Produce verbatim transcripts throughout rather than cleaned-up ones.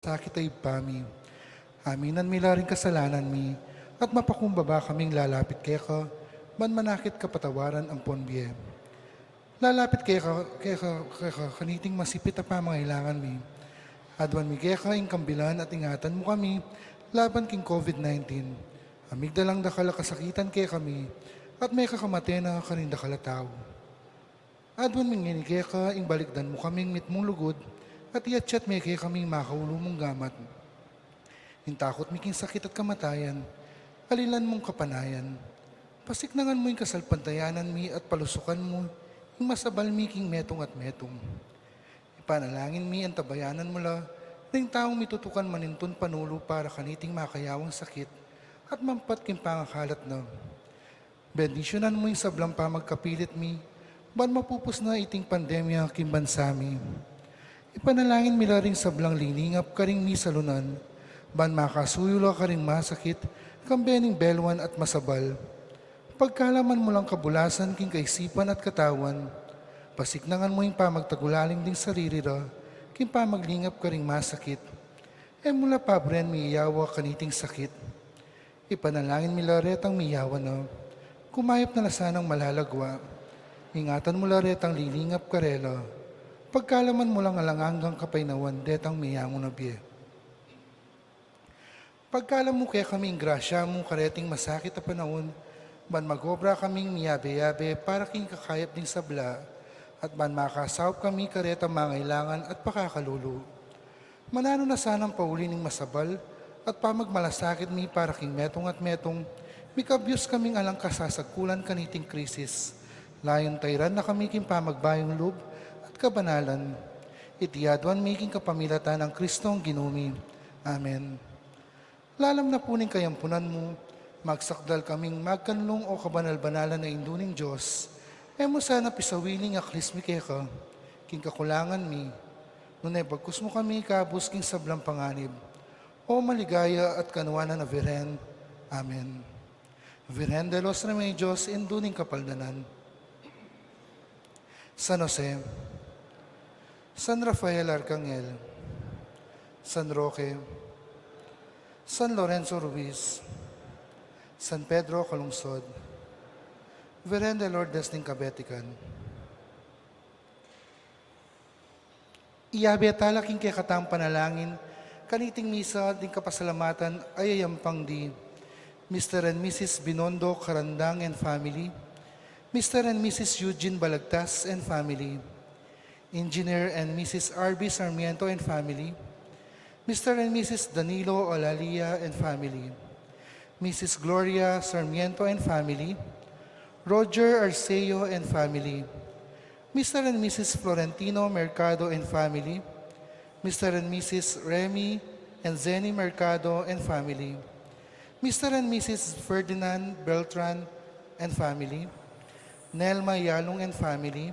masakit a Ibpa mi. Aminan mi la ring kasalanan mi, at mapakumbaba kaming lalapit keka, ban manakit kapatawaran ampon bie. Lalapit keka, keka, keka, kaniting masipit a pamangailangan mi. Aduan mi keka ing kambilan at ingatan mu kami laban king COVID nineteen. A migdalang dakal a kasakitan kekami, at mekakamate na karing dakal a tau. Aduan mi ngeni keka ing balikdan mu kaming mitmung lugud, at iyatyat me kekami ing makaulu mung gamat. Ing takut mi king sakit at kamatayan, alilan mung kapanayan. Pasiknangan mu ing kasalpantayanan mi at palusukan mu ing masabal mi king metung at metung. Ipanalangin mi antabayanan mu la ring taung mitutukan manintun panulu para kaniting makayawang sakit at mampat king pangakalat na. Bendisyunan mu ing sablang pamagkapilit mi, ban mapupus na iting pandemya king bansa mi. Ipanalangin mi la ring sablang lilingap karing misalunan, ban makasuyu la karing masakit, kambe ning belwan at masabal. Pagkalaman mu lang kabulasan king kaisipan at katawan, pasiknangan mu ing pamagtagulaling ding sarili ra, king pamaglingap karing masakit. E mu la paburen miyawa kaniting sakit. Ipanalangin mi la retang miyawa na, kumayap na la sanang malalagwa. Ingatan mu la retang lilingap karela. Pagkalaman mu lang alang anggang kapaynawan detang miyangu na bie. Pagkalam mu kekami ing grasya mu kareting masakit a panaun, ban magobra kaming miyabe-yabe para king kakayap ding sabla, at ban makasaup kami karetang mangailangan at pakakalulu. Mananu na sanang pauli ning masabal at pamagmalasakit mi para king metung at metung, mikabyus kaming alang kasasagkulan kaniting krisis. Layun tairan na kami king pamagbayung lub at kabanalan. Iti aduan mi king kapamilatan nang Kristong Ginu mi. Amen. Lalam na pu ning kayampunan mu, magsakdal kaming magkanlung, o kabanal-banalan a Indu ning Dios. E mu sana pisawili ing aklis mi keka king kakulangan mi, nune bagkus mu kami ikabus king sablang panganib, O maligaya at kanuanan a Birhen. Amen. Virgen de los Remedios, Indu ning Kapaldanan. San Jose, San Rafael Arcangel, San Roque, San Lorenzo Ruiz, San Pedro Calungsod, Virgen de Lourdes ning Kabetikan. Iyabe tala king kekatang panalangin kaniting misa ding kapasalamatan a yayampang di Mister and Missus Binondo Carandang and family, Mister and Missus Eugene Balagtas and family, Engineer and Missus R B Sarmiento and family, Mister and Missus Danilo Olalia and family, Missus Gloria Sarmiento and family, Roger Arceo and family, Mister and Missus Florentino Mercado and family, Mister and Missus Remy and Zenny Mercado and family, Mister and Missus Ferdinand Beltran and family, Nelma Yalung and family,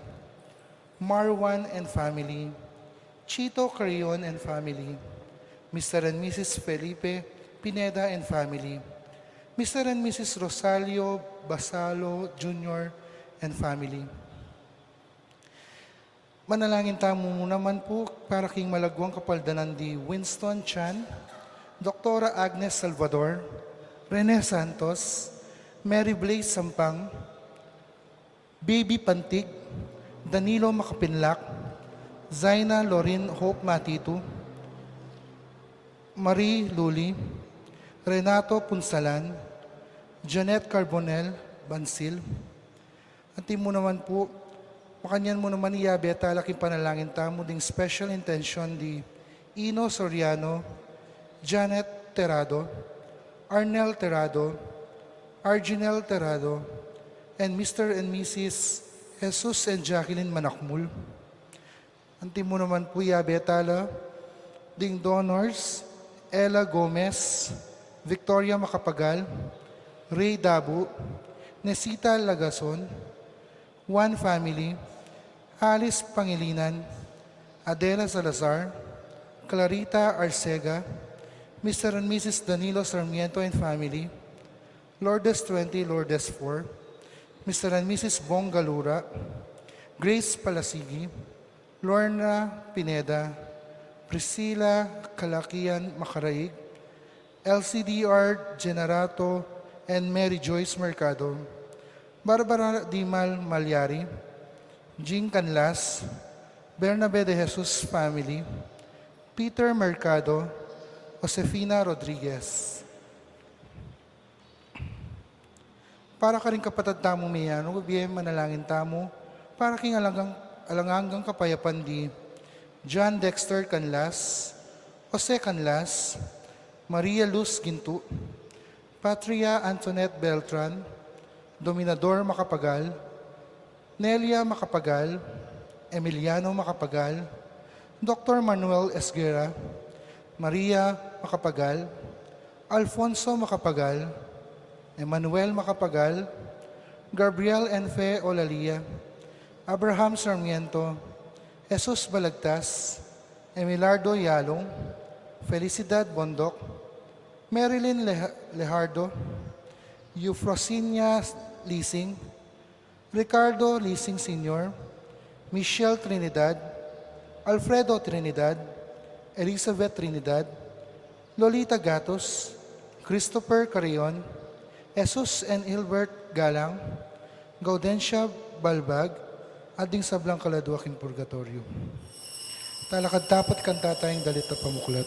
Marwan and family, Chito Carrion and family, Mister and Missus Felipe Pineda and family, Mister and Missus Rosalio Basalo Junior and family. Manalangin tamu naman pu para king malagwang kapaldanan di Winston Chan, Doktora Agnes Salvador, Rene Santos, Mary Blaze Sampang, Baby Pantig, Danilo Makapinlak, Zaina Lorin Hope Matitu, Marie Luli, Renato Punsalan, Janet Carbonel Bansil. Anti mu naman pu, makanyan mu naman iyabe tala king panalangin tamu ding special intention di Ino Soriano, Janet Terrado, Arnel Terrado, Arginel Terrado, and Mister and Missus Jesus and Jacqueline Manakmul. Anti mu naman pu iyabe tala ding donors, Ella Gomez, Victoria Macapagal, Ray Dabu, Nesita Lagason, Juan family, Alice Pangilinan, Adela Salazar, Clarita Arcega, Mister and Missus Danilo Sarmiento and family, Lourdes twenty, Lourdes four, Mister and Missus Bong Galura, Grace Palasigi, Lorna Pineda, Priscilla Calaquian Macaraig, L C D R Generato and Mary Joyce Mercado, Barbara Dimal Malyari, Jing Canlas, Bernabe de Jesus family, Peter Mercado, Josefina Rodriguez. Para karing kapatad tamu miyanu, bie manalangin tamu para king alang anggang, alang anggang kapayapan di John Dexter Canlas, Jose Canlas, Maria Luz Gintu, Patria Antoinette Beltran, Dominador Macapagal, Nelia Macapagal, Emiliano Macapagal, Doktor Manuel Esguerra, Maria Macapagal, Alfonso Macapagal, Emmanuel Macapagal, Gabriel Enfe Olalia, Abraham Sarmiento, Jesus Balagtas, Emilardo Yalong, Felicidad Bondoc, Marilyn Leha-, Lejardo, Eufrosinia Lising, Ricardo Lising Senior, Michelle Trinidad, Alfredo Trinidad, Elizabeth Trinidad, Lolita Gatos, Christopher Carrion, Jesus and Hilbert Galang, Gaudencia Balbag, at ding sablang kaladua king purgatoryo. Talakad ta pu't kantatang dalit a pamuklat.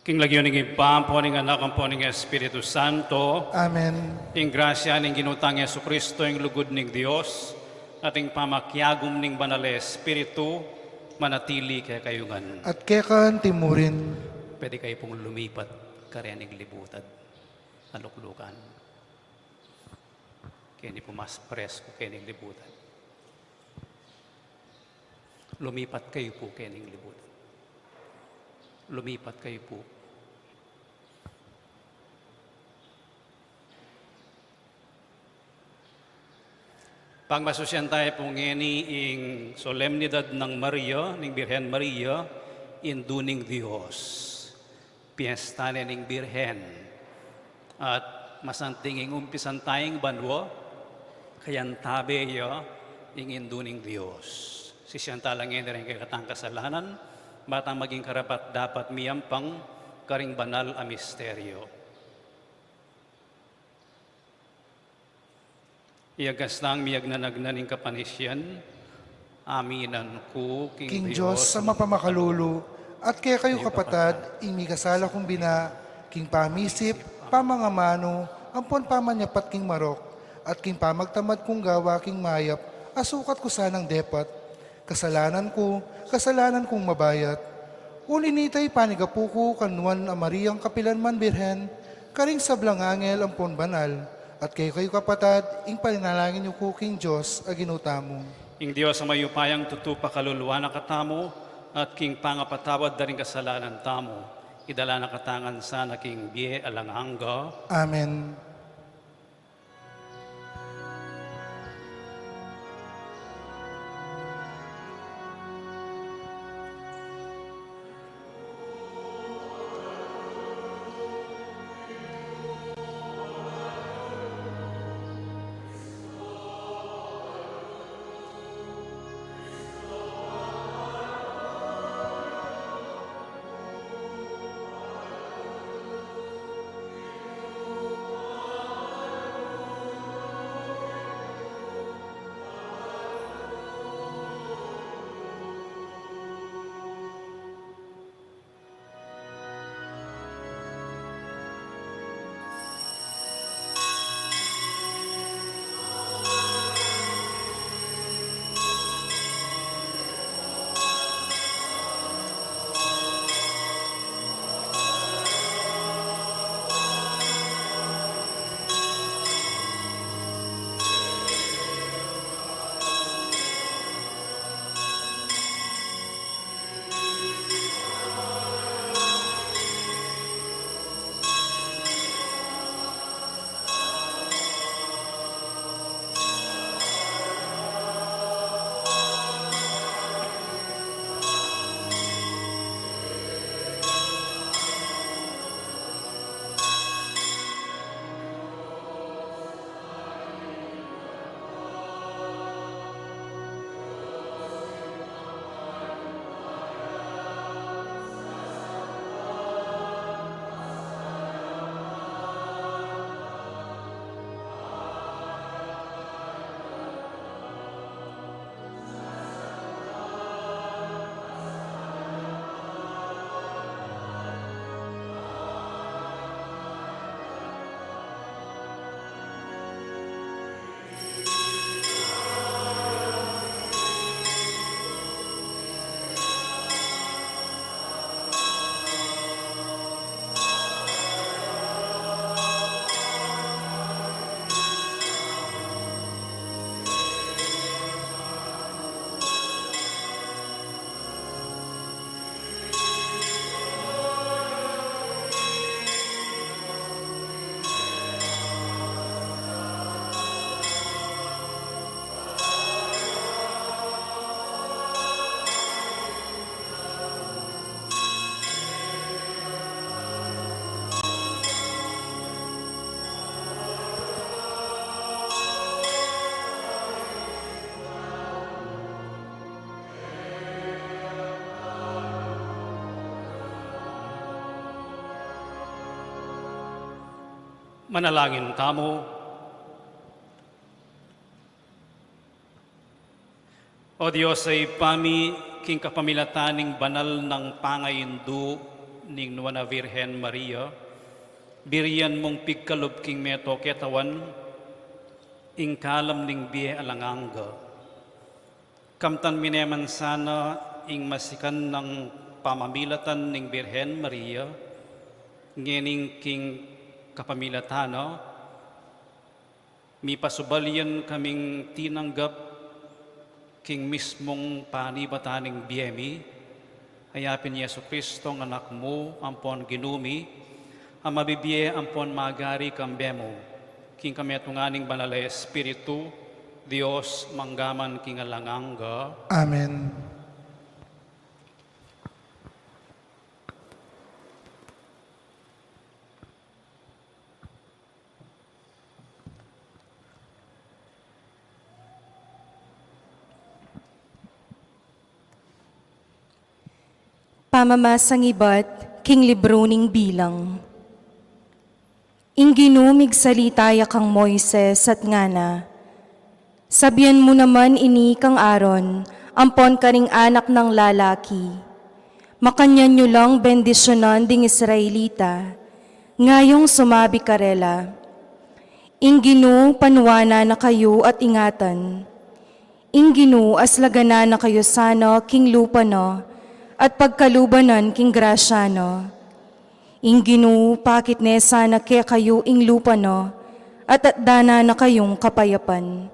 King lagyu ning Ibpa, ampo ning Anak, ampo ning Espiritu Santo. Amen. Ing grasya ning Ginu tang Jesucristo, ing lugud ning Dios, at ing pamakiagum ning Banal a Espiritu, manatili kekayu ngan. At keka anti murin. Pwede kayu pung lumipat. Karening libutad a luklukan. Keni pu mas presko, karening libutad. Lumipat kayu pu karening libutad. Lumipat kayu pu. Pagmasusyan tayu pu ngeni ing solemnidad nang Maria, ning Birhen Maria, Indu ning Dios. Piesta ne ning Birhen. At masanting ing umpisan taya ing banua, kayantabe ya ing Indu ning Dios. Sisian tala ngeni ring kekatang kasalanan, ba tang maging karapat-dapat miyampang karing banal a misteryo. Iyagas tang miyagnanagnan ing kapanisian, aminan ku king Dios a mapamakalulu, at kekayu kapatad, ing mikasala kung bina, king pamisip, pamangamanu, ampon pamanyapat king marok, at king pamagtamad kung gawa king mayap, a sukat ku sanang depat. Kasalanan ku, kasalanan kung mabayat. Uli nita, ipanigapu ku kang Nuan a Mariang kapilan man Birhen, karing sablang angel ampon banal, at kekayu kapatad, ing panalangin yu ku king Dios a Ginu tamu. Ing Dios a mayupayang tutu pakaluluan na katamu, at king pangapatawad da ring kasalanan tamu, idala na katangan sana king bie alang angga. Amen. Manalangin tamu. O Dios a Ibpa mi, king kapamilatan ning banal nang pangaindu ning Nuan a Virgen Maria, birian mung pigkalub king meto ketawan ing kalam ning bie alang angga. Kamtan mi naman sana ing masikan nang pamamilatan ning Birhen Maria, Ngening king kapamilatan na, mipasubalian kaming tinanggap king mismung panibatan ning bie mi, aya pin Jesu Cristo, Anak mu, ampon Ginu mi, a mabibie ampon magari kambe mu, king kametungan ning Banal a Espiritu, Dios, mangga man king alang angga. Amen. Pamamasang ibat king libru ning Bilang. Ing Ginu migsalita ya kang Moises at ngana, "Sabian mu naman ini kang Aaron, ampon karing anak nang lalaki, makanyan yu lang bendisyunan ding Israelita, ngayung sumabi karela, 'Ing Ginu panuanan na kayu at ingatan. Ing Ginu aslagan na kayu sana king lupa na, at pagkaluban na king grasya na. Ing Ginu pakit ne sana kekayu ing lupa na, at atdanan na kayung kapayapan.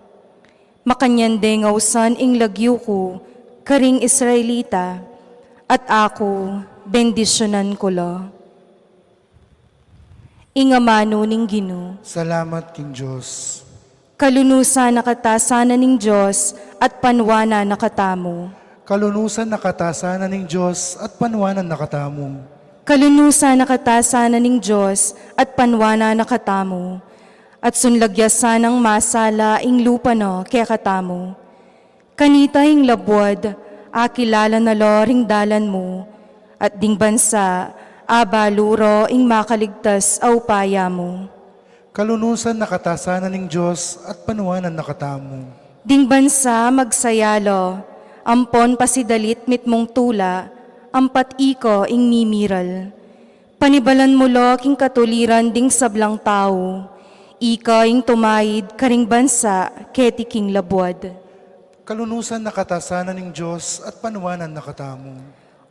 Makanyan deng ausan ing lagyu ku karing Israelita, at aku bendisyunan ku la.'" Ing amanu ning Ginu. Salamat king Dios. Kalunusan na kata sana ning Dios at panuanan na katamu. Kalunusan na kata sana ning Dios at panuanan na katamu. Kalunusan na kata sana ning Dios at panuanan na katamu. At sunlagya sanang masala ing lupa na kekatamu. Kanita ing labuad, akilala na la ring dalan mu, at ding bansa, abalu ra ing makaligtas a upaya mu. Kalunusan na kata sana ning Dios at panuanan na katamu. Ding bansa magsaya la, ampon pasidalit mitmung tula, ampat ika ing mimiral. Panibalan mu la king katuliran ding sablang tau, ika ing tumaid karing bansa keti king labuad. Kalunusan na kata sana ning Dios at panuanan na katamu.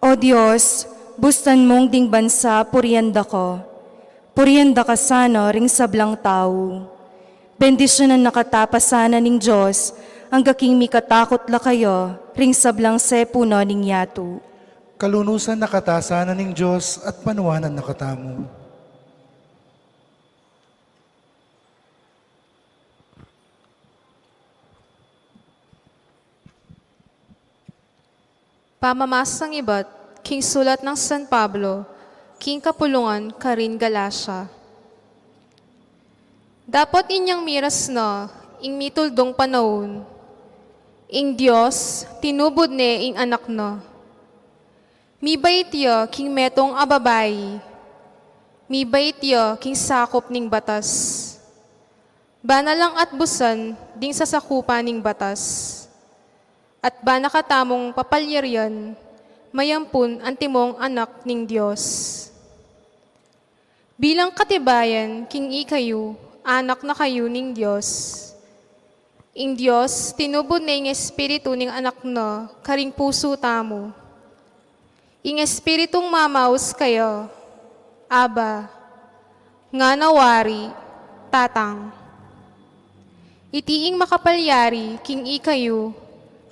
O Dios, bustan mung ding bansa purian da ka, purian da ka sana ring sablang tau. Bendisyunan na kata pa sana ning Dios, angga king mikatakut la kaya ring sablang sepu na ning yatu. Kalunusan na kata sana ning Dios at panuanan na katamu. Pamamasang ibat king sulat nang San Pablo king kapulungan karin Galacia. Dapot inyang miras na ing mituldung panaun, ing Dios tinubud ne ing Anak na. Mibait ya king metung a babai, mibait ya king sakup ning batas. Ba na lang atbusan ding sasakupan ning batas, at ba na katamung papalyarian mayampun antimong anak ning Dios. Bilang katibayan king ikayu, anak na kayu ning Dios. Ing Dios tinubud ne ing Espiritu ning Anak na karing pusu tamu. Ing Espiritung mamaus kaya, "Abba," ngana wari, "Tatang." Iti ing makapalyari king ikayu,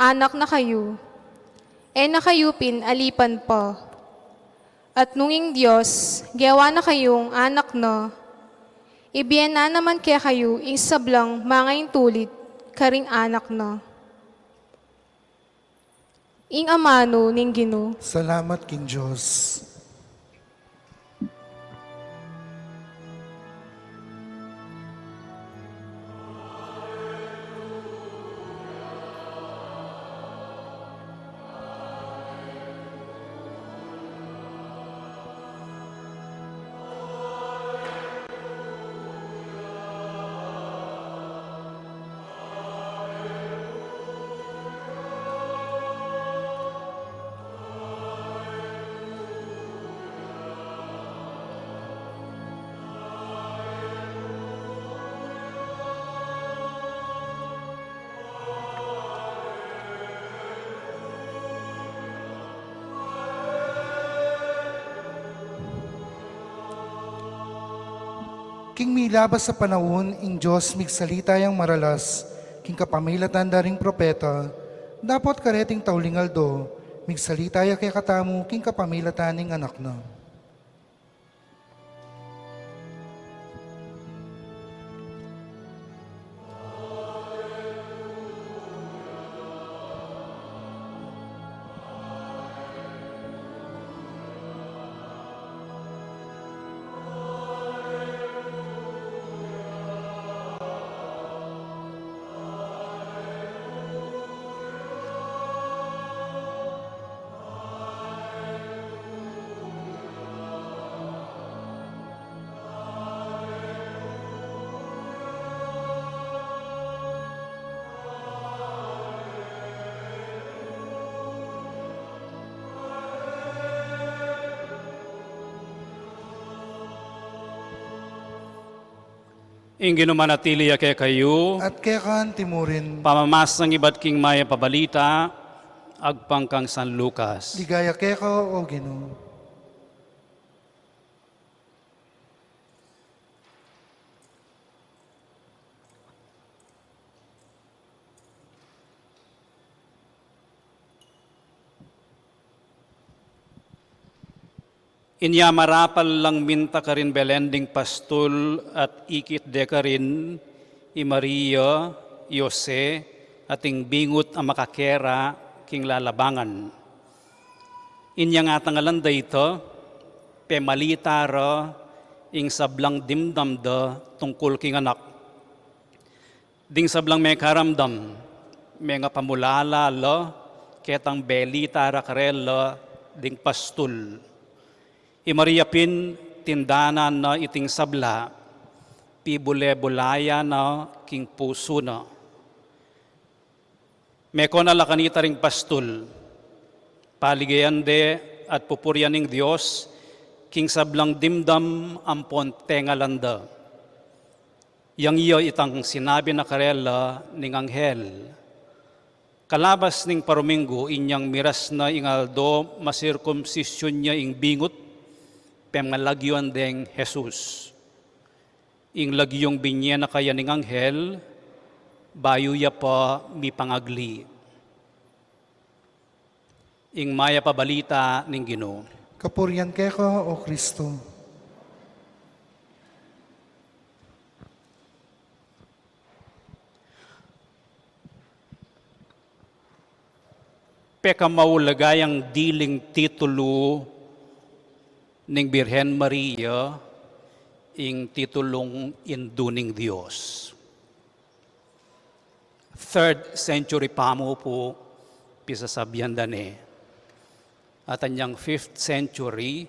anak na kayu, e na kayu pin alipan pa. At nung ing Dios gewa na kayung anak na, ibie na naman kekayu ing sablang mangaintulid karing anak na. Ing amanu ning Ginu. Salamat king Dios. King milabas a panaun, ing Dios migsalita yang maralas king kapamilatan da ring propeta, dapot kareting tauling aldo, migsalita ya kekatamu king kapamilatan ning Anak na. Ing Ginu manatili ya kekayu. At keka antimurin. Pamamasang ibat king Mayap a Balita agpang kang San Lucas. Ligaya keka, O Ginu. Inya marapal lang minta karin Belen ding pastul at ikit de karin i Maria, i Jose, at ing bingut a makakera king lalabangan. Inyang atangalan da ita, pemalita ra ing sablang dimdam da tungkul king anak. Ding sablang mekaramdam, mengapamulala la ketang belita ra karela ding pastul. I Maria pin tindanan na iting sabla, pibule-bulayan na king pusu na. Meko na la kanita ring pastul, paligayan de at pupurian ning Dios king sablang dimdam ampon tengalan da. Yang iya itang sinabi na karela ning anghel. Kalabas ning paruminggu, inyang miras na ing aldo masirkumsisyun ya ing bingut, pemalagyuan deng Jesus. Ing lagyung binye na kaya ning anghel, bayu ya pa mipangagli. Ing Mayap a Balita ning Ginu. Kapurian keka, O Kristo. Pekamaulaga yang diling titulu ning Birhen Maria, ing titulung Indu ning Dios. Third century pa mu pu pisasabian da ne. At anyang fifth century,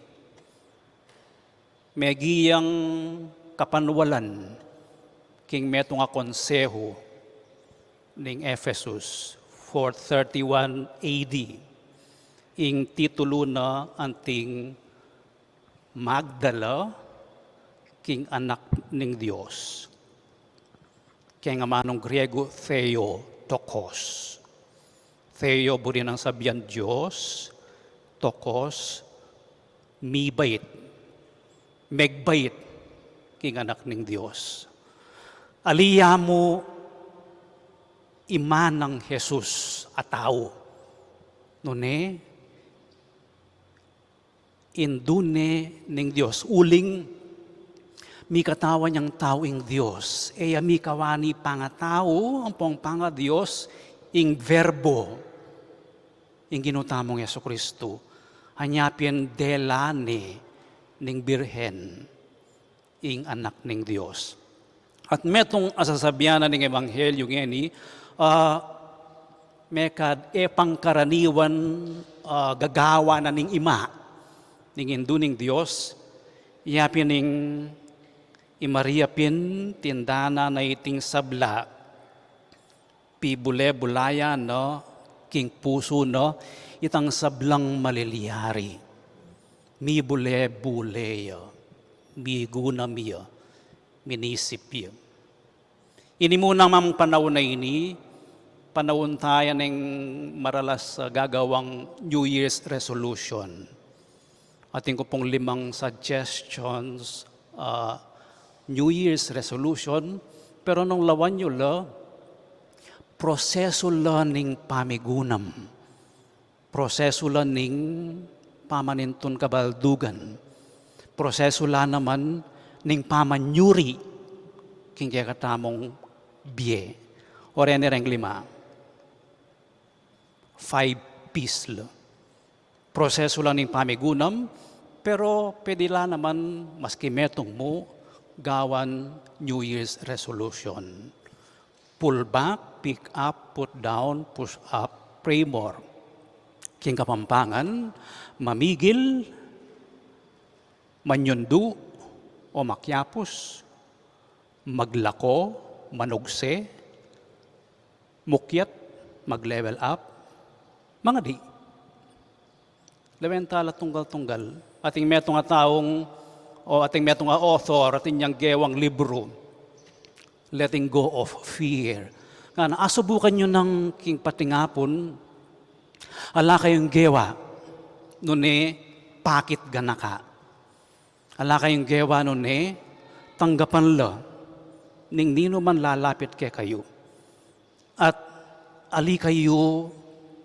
megiyang kapanwalan king metung a konsehu ning Ephesus, four thirty-one A D. Ing titulu na anting magdala king Anak ning Dios. King amanung Griego, Theotokos. Theo, buri nang sabian Dios, tokos, mibait, megbait king Anak ning Dios. Ali ya mu i Manang Jesus a tau. Nune, Indu ne ning Dios. Uling mikatawan yang tau ing Dios. E ya mikawani pangatau ampong panga-Dios ing Verbo, ing Ginu tamung Jesucristo. Anya pin dela ne ning Birhen ing Anak ning Dios. At metung a sasabian na ning Ebanghelyo ngeni, ah, mekad e pangkaraniwan, ah, gagawan na ning ima, ning Indu ning Dios, ya pin ning i Maria pin tindanan na iting sabla, pibule-bulayan na king pusu na itang sablang malilyari. Mibule-bule ya, migunam ya, minisip ya. Ini mu namang panaun a ini, panaun taya ning maralas a gagawang New Year's resolution. Atin ku pung limang suggestions, ah, New Year's resolution, pero nung lawan yu la, prosesu la ning pamigunam, prosesu la ning pamanintun kabaldugan, prosesu la naman ning pamanyuri king kekatamung bie. O reni reng lima, five P's la. Prosesu la ning pamigunam, pero pwede la naman maski metung mu gawan New Year's resolution. Pull back, pick up, put down, push up, pray more. King Kapampangan, mamigil, manyundu o makyapus, maglako, manugse, mukyat, mag-level up, mangadi. Lawen ta la tunggal-tunggal. Atin metung a taung, o atin metung a author, atin yang gewang libru, Letting Go of Fear. Ngana, asubukan yu nang king patingapun, ala kayung gewa, nune pakit ganaka. Ala kayung gewa, nune tanggapan la ning ninuman lalapit kekayu. At ali kayu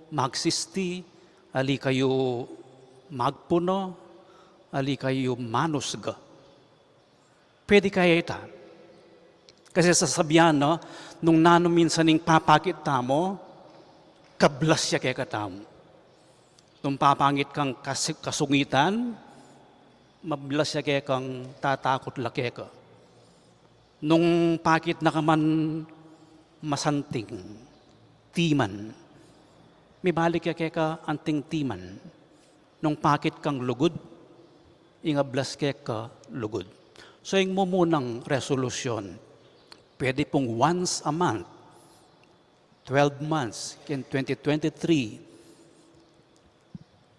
magsisti, ali kayu magpuna, ali kayu manusga. Pwede kaya ita? Kasi sasabian, no, nung nanu minsan ing papakit tamu, kablas ya kekatamu. Nung papangit kang kas-, kasungitan, mablas ya kekang tatakut la keka. Nung pakit na ka man masanting, timan, mibalik ya keka anting timan. Nung pakit kang lugud, ing ablas keka lugud. So, ing mumunang resolusyon, pwede pung once a month, twelve months, king twenty twenty-three,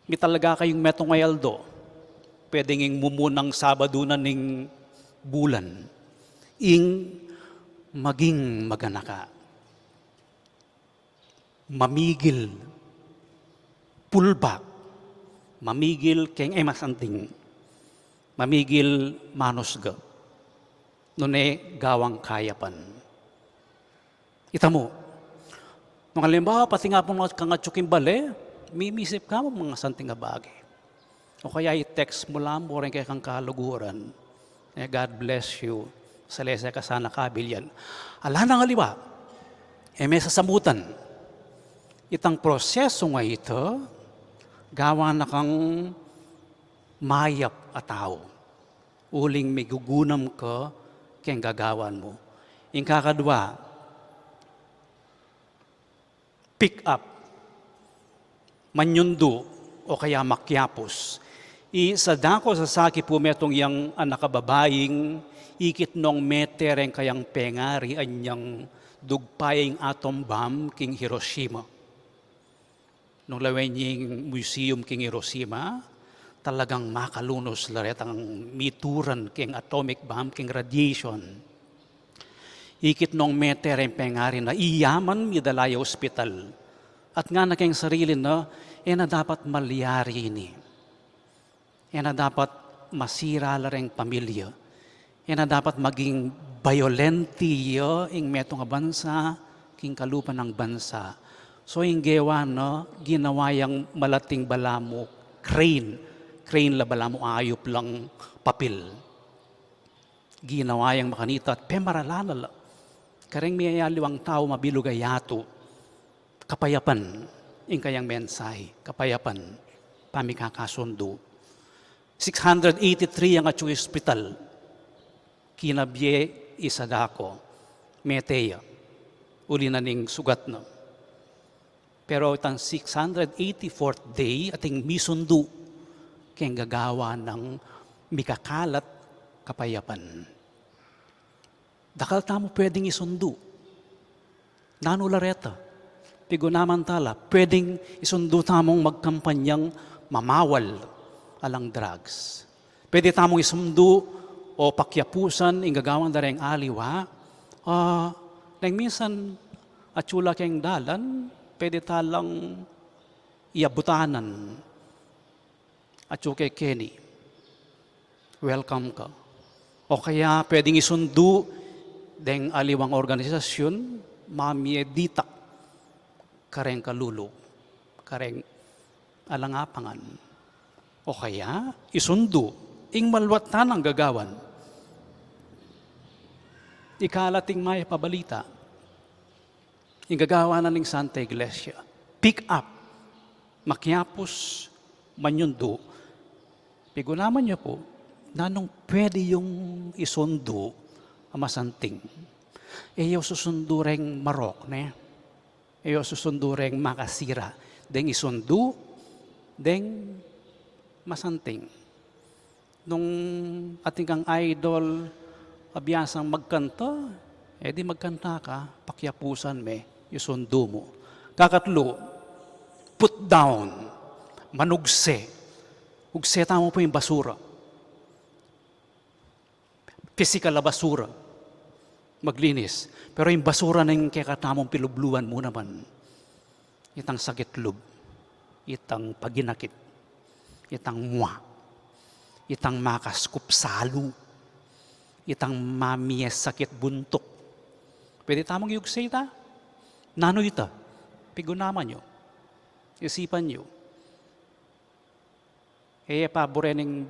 mi talaga kayung metung a aldo, pwedeng ing mumunang Sabadu na ning bulan, ing maging maganaka, mamigil, pull back, mamigil keng e masanting, mamigil manusga, nune gawang kayapan. Ita mu, nung alimbawa, pati nga pung kang atyu king bale, mimisip ka mu mangasanting a bage. O kaya i-text mu la mu reng kekang kaluguran, e, "God bless you, salese ka sana kabil yan." Ala nang aliwa, e me sasamutan. Itang prosesu nga ita, gawa na kang mayap a tau. Uling migugunam ka keng gagawan mu. Ing kakadwa, pick up, manyundu o kaya makyapus. I Sadako Sasaki pu metung yang anak a babaing ikit nong mete reng kayang pengari anyang dugpa ya ing atom bomb king Hiroshima. Nung lawen ye ing museum king Hiroshima, talagang makalunus la retang mituran king atomic bomb, king radiation. Ikit nong mete reng pengari na, iyaman midala ya ospital. At ngana keng sarili na, e na dapat malyari ini. E na dapat masira la reng pamilya. E na dapat maging bayolente ya ing metung a bansa king kalupa nang bansa. So, ing gewa na, ginawa yang malating balamu crane. Crane la balamu ayup lang papil. Ginawa yang makanita at pemaralan na la. Kareng miyayaliwang tau mabilug a yatu. Kapayapan, ing kayang mensahe, kapayapan, pamikakasundu. Six hundred eighty-three yang atyu ospital, kinabie i Sadako, mete ya, uli na ning sugat na. Pero itang six hundred eighty-fourth day, ating misundu, keng gagawa nang mikakalat kapayapan. Dakal tamu pwedeng isundu. Nanu la reta? Pigunaman ta la, pwedeng isundu tamung magkampanyang mamawal alang drugs. Pwede tamung isundu o pakyapusan ing gagawan da reng aliwa. Ah, neng minsan atyu la keng dalan, pwede ta lang iyabutanan. Atyu ke keni, welcome ka. O kaya pwedeng isundu deng aliwang organisasyun, mamie ditak kareng kalulu, kareng alang apangan. O kaya isundu ing maluat tanang gagawan. Ikalat ing mayap a balita. Ing gagawan na ning Santa Iglesia. Pick up. Makiapus, manyundu. Pigunaman yu pu, nanung pwede yung isundu a masanting? E yu susundu reng marok, ne? E yu susundu reng makasira. Deng isundu deng masanting. Nung atin kang idol a biasang magkanta, e di magkanta ka, pakiapusan me, isundu mu. Kakatlu, put down, manugse. Ugse tamu pu ing basura. Pisikal a basura. Maglinis. Pero ing basura ning kekatamung pilubluan mu naman, itang sakit lub, itang paginakit, itang mua, itang makaskup salu, itang mamie sakit buntuk. Pwede tamung iugse ita? Nanu ita? Pigunaman yu. Isipan yu. E, pabure ning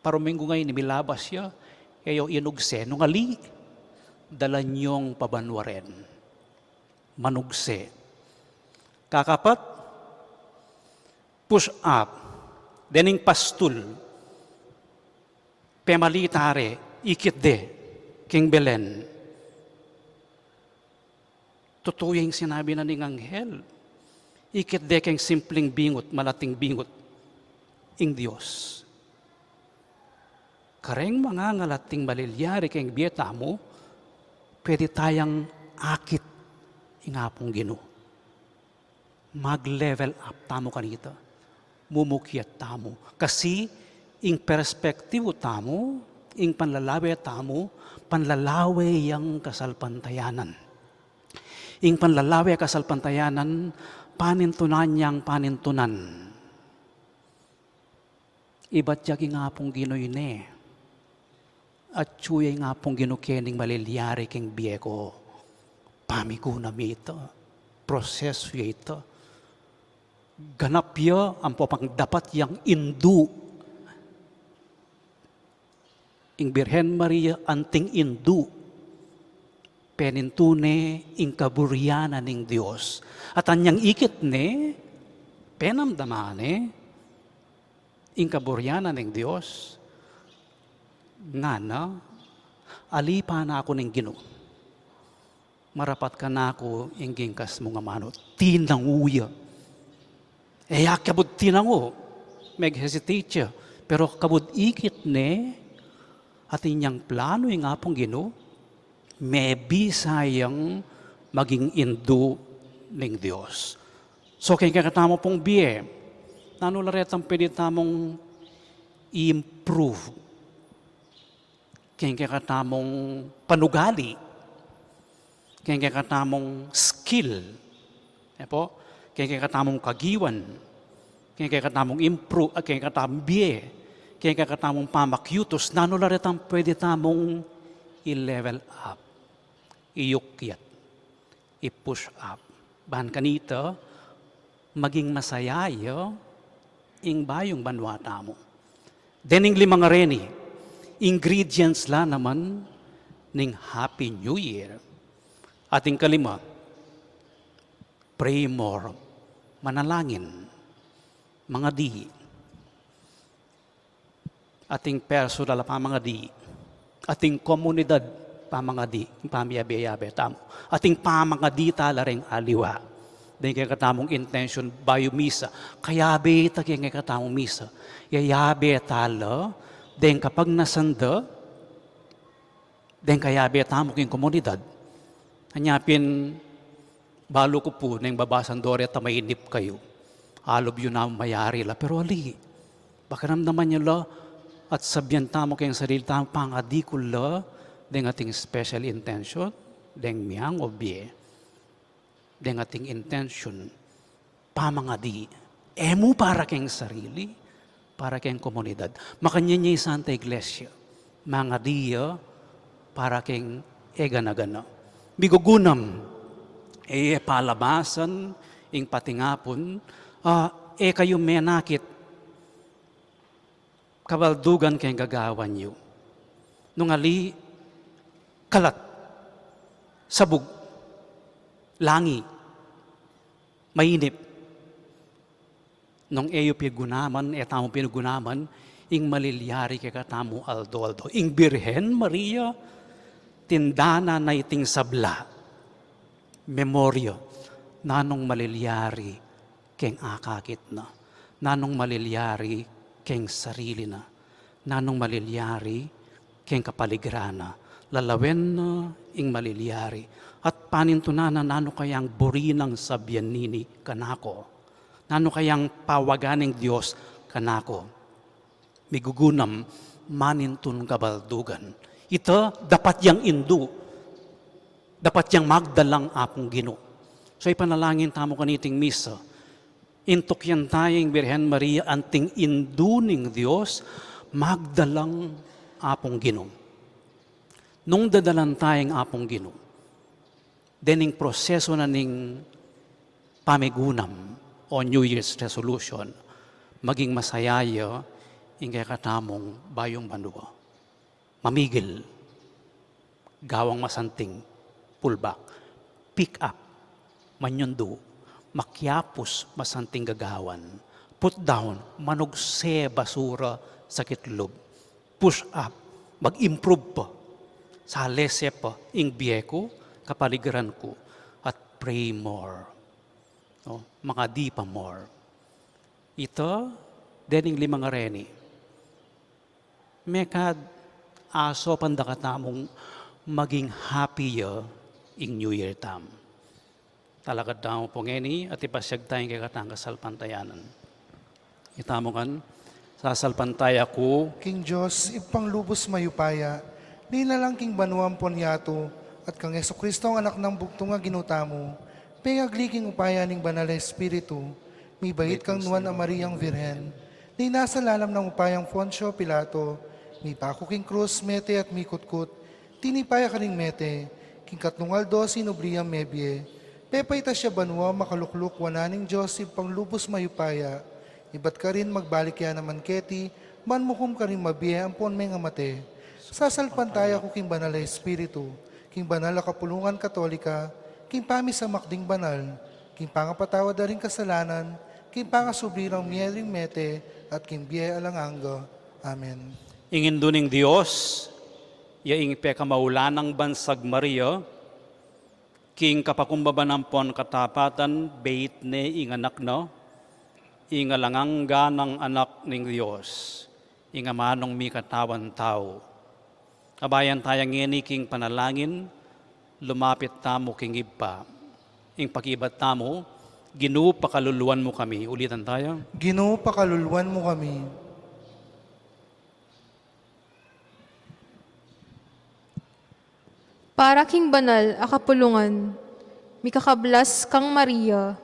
paruminggu ngeni, milabas ya, e yu inugse. Nung ali, dalan yung pabanua ren. Manugse. Kakapat, push up. Dening pastul, pemali tare, ikit de keng Belen. Tutu ya ing sinabi na ning anghel. Ikit de keng simpling bingut, malating bingut ing Dios. Kareng mangangalating malilyari keng bie tamu, pwede tayang akit ing Apung Ginu. Mag-level up tamu kanita. Mumukiat tamu. Kasi ing perspektibu tamu, ing panlalawe tamu, panlalawe yang kasalpantayanan. Ing panlalawe kasalpantayanan, panintunan yang panintunan. Ibat ya king Apung Ginu ine. Atyu ya ing Apung Ginu kening malilyari king bie ku. Pamigunam ya ita. Prosesu ya ita. Ganap ya ampo pang dapat yang indu. Ing Birhen Maria anting indu, penintu ne ing kaburian na ning Dios. At anyang ikit ne, penamdaman ne ing kaburian na ning Dios. Ngana, ali pa na aku ning Ginu. Marapat kanaku ing gingkas mung amanu. Tinangu ya. E ya kabud tinangu, meg-hesitate ya. Pero kabud ikit ne, atin yang planu ing Apung Ginu, mebisa yang maging indu ning Dios. So, keng kekatamu pung bie, nanu la retang pwede tamung i-improve? Keng kekatamung panugali, keng kekatamung skill, e pu, keng kekatamung kagiwan, keng kekatamung improve, ah, keng kekatamung bie, keng kekatamung pamakiutus, nanu la retang pwede tamung i-level up, iyukyat, i-push up. Ban kanita, maging masaya ya ing bayung banua tamu. Dening limang areni, ingredients la naman ning Happy New Year. Ating kalima, pray more, manalangin, mangadi. Ating personal a pamangadi, ating komunidad pamangadi, pamiyabe-yabe tamu, ating pamangadi tala reng aliwa. Deng kekatamung intention bayu misa, kayabe ta keng kekatamung misa, yayabe tala deng kapagnasan da, deng kayabe tamu keng komunidad. Anya pin, balu ku pu neng babasang do reta mainip kayu. Alub yu na mayari la, pero ali, pakiramdaman yu la at sabian tamu keng sarili tamu, pangadi ku la deng ating special intention, deng miang o bie, deng ating intention, pamangadi. E mu para keng sarili, para keng komunidad. Makanyan ya ing Santa Iglesia. Mangadi ya para keng e gana-gana. Migugunam, e palabasan ing patingapun, a, e kayu menakit, kabaldugan keng gagawan yu. Nung ali, kalat, sabug, langi, mainip. Nung e yu pigunaman, e tamu pigunaman ing malilyari kekatamu aldo-aldo. Ing Birhen Maria, tindanan na iting sabla. Memorya, nanung malilyari keng akakit na, nanung malilyari keng sarili na, nanung malilyari keng kapaligiran na, lalawen na ing malilyari, at panintunan na nanu kayang buri nang sabian nini kanako, nanu kayang pawagan ning Dios kanako. Migugunam, manintun kabaldugan. Ita, dapat yang indu, dapat yang magdalang Apung Ginu. So, ipanalangin tamu kaniting misa. Intukyan taya ing Birhen Maria anting indu ning Dios, magdalang Apung Ginu. Nung dadalan taya ing Apung Ginu, dening proseso na ning pamigunam o New Year's resolution, maging masaya ya ing kekatamung bayung banua. Mamigil, gawang masanting, pull back, pick up, manyundu, makiapus masanting gagawan, put down, manugse basura, sakit lub, push up, mag-improve pa, salese pa ing bie ku, kapaligiran ku, at pray more. O, mangadi pa more. Ita, dening limang areni, mekad asopan da katamung maging happy ya ing New Year tam. Talakad tamu pu ngeni at ipasyag taya ing kekatang kasalpantayanan. Itamu ngan, sasalpantaya ku king Dios, Ibpang lubus mayupaya, linalang king banua ampon yatu, at kang Jesucristo, Anak nang bugtung a Ginu tamu, pengagli king upaya ning Banal a Espiritu, mibait kang nuan a Mariang Virgen, linasa lalam nang upayang Poncio Pilato, mipaku king krus, mete at mikutkut, tinipa ya karing mete, king katlung aldo sinubli yang mebie. Pepaitas ya banua, makalukluk wanan ning Dios Ibpang lubus mayupaya. Ibat karin magbalik ya naman keti, ban mukum karing mabie ampon mengamate. Sasalpantaya ku king Banal a Espiritu, king banal a kapulungan Katolika, king pamisamak ding banal, king pangapatawad da ring kasalanan, king pangasubli rang mie ring mete, at king bie alang angga. Amen. Ing Indu ning Dios, ya ing pekamaulanang bansag Maria, king kapakumbaban ampon katapatan, beit ne ing Anak na, ing alang angga nang Anak ning Dios, ing amanung mikatawan tau. Abayan taya ngeni king panalangin, lumapit tamu king Ibpa. Ing pakibat tamu, Ginu, pakaluluan mu kami. Ulitan taya. Ginu, pakaluluan mu kami. Para king banal a kapulungan, mikakablas kang Maria,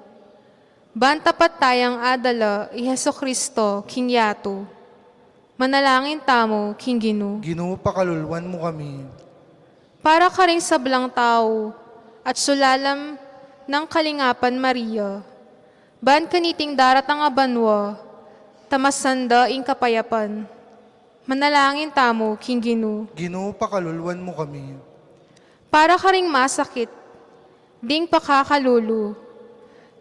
ban tapat tayang adala i Jesucristo king yatu. Manalangin tamu king Ginu. Ginu, pakaluluan mu kami. Para karing sablang tau at sulalam nang kalingapan Maria, ban kaniting daratang a banua, tamasan da ing kapayapan. Manalangin tamu king Ginu. Ginu, pakaluluan mu kami. Para karing masakit, ding pakakalulu,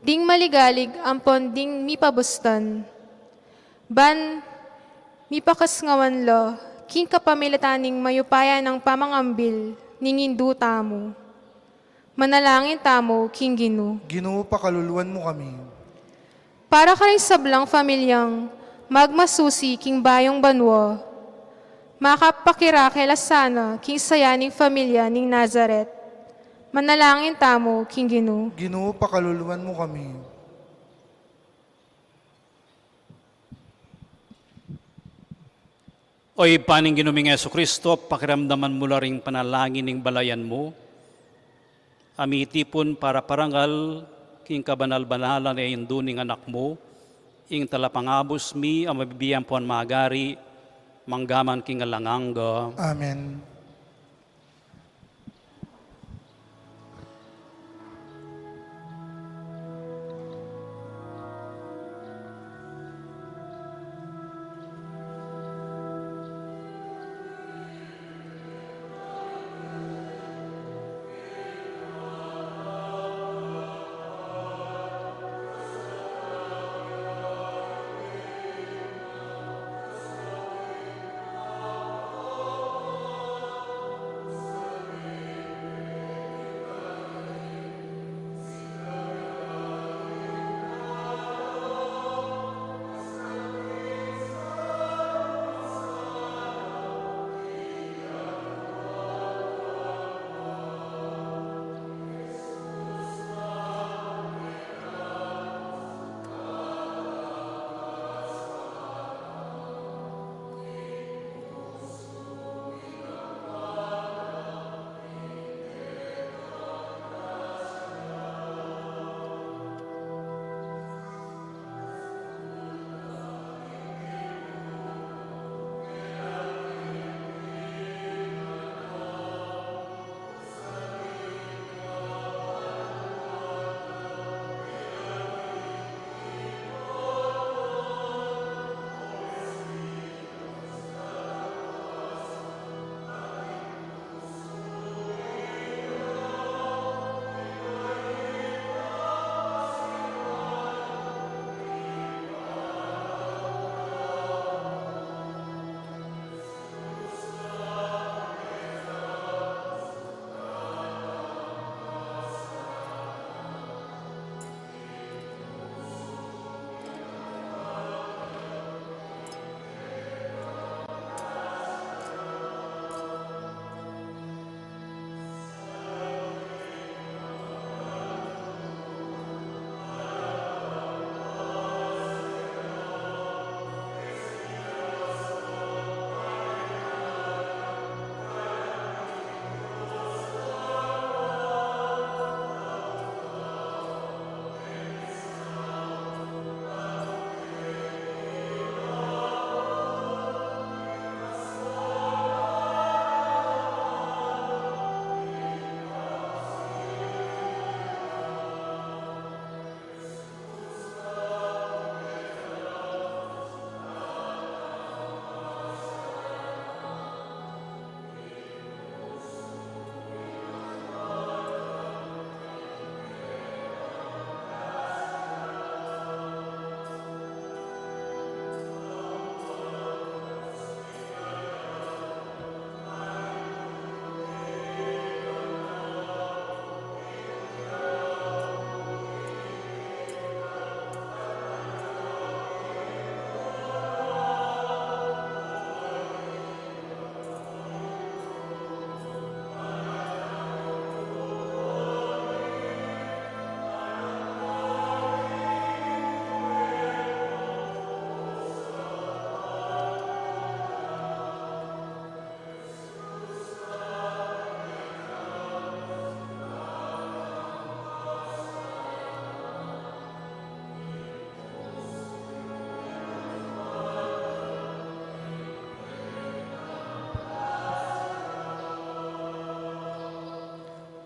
ding maligalig ampon ding mipabustan, ban mipakasngawan la king kapamilatan ning mayupaya nang pamangambil ning Indu tamu. Manalangin tamu king Ginu. Ginu, pakaluluan mu kami. Para karing sablang pamilyang magmasusi king bayung banua, makapakirake la sana king saya ning pamilya ning Nazaret. Manalangin tamu king Ginu. Ginu, pakaluluan mu kami. O Ibpa ning Ginu ming Jesucristo, pakiramdaman mu la ring panalangin ning balayan mu, a mitipun para parangal king kabanal-banalan a Indu ning Anak mu, ing talapangabus mi a mabibie ampon magari, Mangga man king alang angga. Amen.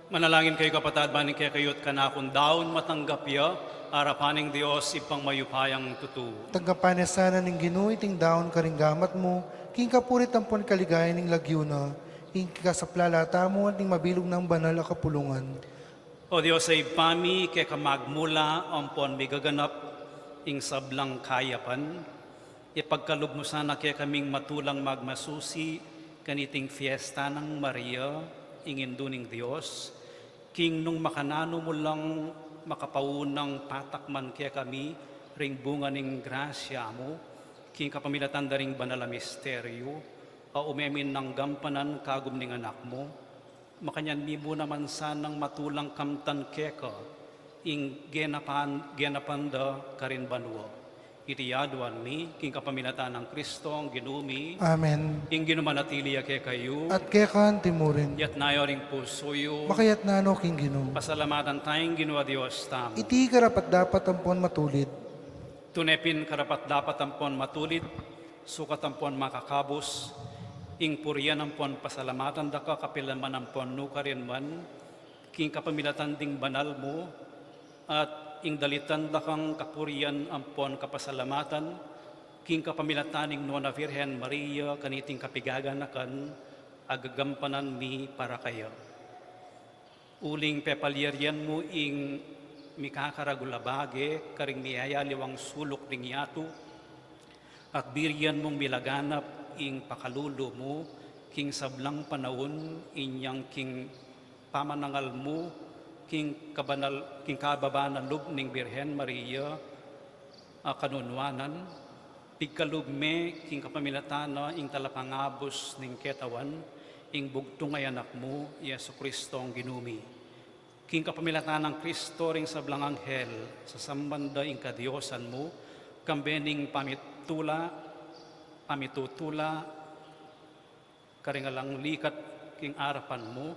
Manalangin kayu, kapatad, ban ing kekayu't kanakung daun matanggap ya arapan ning Dios Ibpang mayupayang tutu. Tanggapan na sana ning Ginu iting daun karing gamat mu, king kapurian ampon kaligayan ning lagyu na, king kasaplalan tamu at ning mabilug nang banal a kapulungan. O Dios a Ibpa mi, keka magmula ampon migaganap ing sablang kayapan, ipagkalub mu sana kekaming matulang magmasusi kaniting fiesta nang Maria, ing Indu ning Dios, king nung makananu mu lang makapaunang patakman kekami ring bunga ning grasya mu, king kapamilatan da ring banal a misteryu a umemin nang gampanan kagum ning Anak mu, makanyan mi mu naman sanang matulang kamtan keka ing genapan, genapan da karin banua. Iti aduan mi king kapamilatan nang Kristong Ginu mi. Amen. Ing Ginu manatili ya kekayu. At keka anti mu rin. Iyatas yu ring pusu yu. Makayatas no king Ginu. Pasalamatan taya ing Ginu a Dios tamu. Iti karapat-dapat ampon matulid. Tune pin karapat-dapat ampon matulid, sukat ampon makakabus, ing purian ampon pasalamatan da ka kapilan man ampon nukarin man, king kapamilatan ding banal mu, at ing dalitan da kang kapurian ampon kapasalamatan, king kapamilatan ning Nuan a Virgen Maria, kaniting kapigaganakan, a gagampanan mi para kaya. Uling pepalyarian mu ing mikakaragul a bage karing miyayaliwang suluk ning yatu, at birian mung milaganap ing pakalulu mu king sablang panaun, inyang king pamanangal mu king kabanal, king kababaan a lub ning Birhen Maria a kanunuanan, pigkalub me king kapamilatan na ing talapangabus ning ketawan, ing bugtung a Anak mu, Jesucristo a Ginu mi. King kapamilatan nang Cristo ring sablang anghel, sasamban da ing kadiosan mu, kambe ning pamitula, pamitutula, karing alang likat king arapan mu,